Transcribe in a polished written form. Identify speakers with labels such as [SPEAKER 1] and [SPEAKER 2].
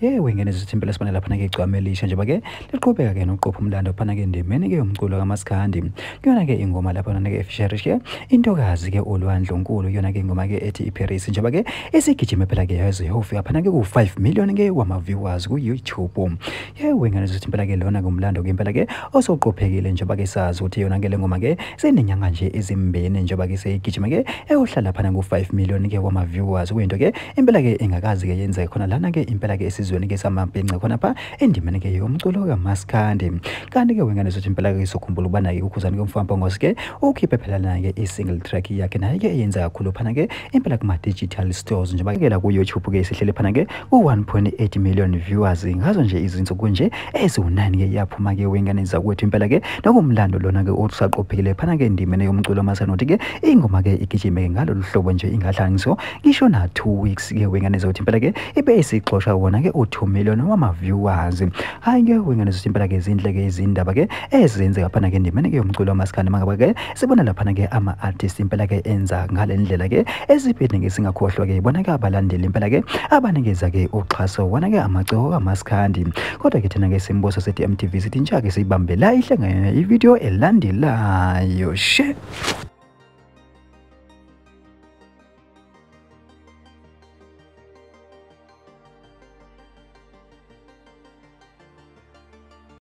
[SPEAKER 1] Yebo, ingane zethu impela sibona laphana ke igcwama elisha njengoba ke liqhubeka ke nokuqopha umlando phana ke endimeni ke yomculo kaMaskandi. Kuyona ke ingoma laphana ke efisherish ke intokazi ke uLwandle kuyona ke ingoma ke ethi iParis njengoba ke isigijime phela ke yaze yofika phana ke ku-5 million ke wama-viewers ku-YouTube. Yebo, ingane zethu impela ke lona ngumlando ke impela ke osoqophekile njengoba ke sazi ukuthi yona ke le ngoma ke senenyanga nje ezimbini njengoba ke seyigijima ke eyohlala phana ku-5 million ke wama-viewers, kuyinto ke impela ke engakazi ke yenzeke khona lana ke impela ke esizweni ke samabhinca khona pha endimeni ke yomculo kaMaskandi. Kanti ke wengane sothi impela ke sokhumbula ukubana ke uKhuzani ke umfana ke ukhiphe phela lana ke i-single track yakhe naye ke eyenza kakhulu phana ke impela kuma digital stores njengoba ke la ku YouTube ke isihlele phana ke ku 1.8 million viewers ngazo nje izinsuku nje eziwu9 ke yaphuma ke wengane zakwethu impela ke nokumlando lona ke osaqophekile phana ke endimeni yomculo kaMaskandi ke ingoma ke igijime ke ngalolu hlobo nje ingahlangiswa ngisho na 2 weeks ke wengane zakwethu impela ke ibe isixosha wona ke u2 million wama viewers. Hayi ke wengane zakwethu impela ke zinhle ke izindaba ke ezenzeka phana ke endimeni ke yomculo kaMaskandi mangabe ke sibona laphana ke ama artists impela ke enza ngale ndlela ke esiphinde ke singakhohlwa ke bona ke abalandeli impela ke abanikeza ke uxhaso wona ke amaciko kaMaskandi. Kodwa ke thina ke simboso sethi MTV sithi nje ke siyibambe la ihlangene ivideo elandelayo. She.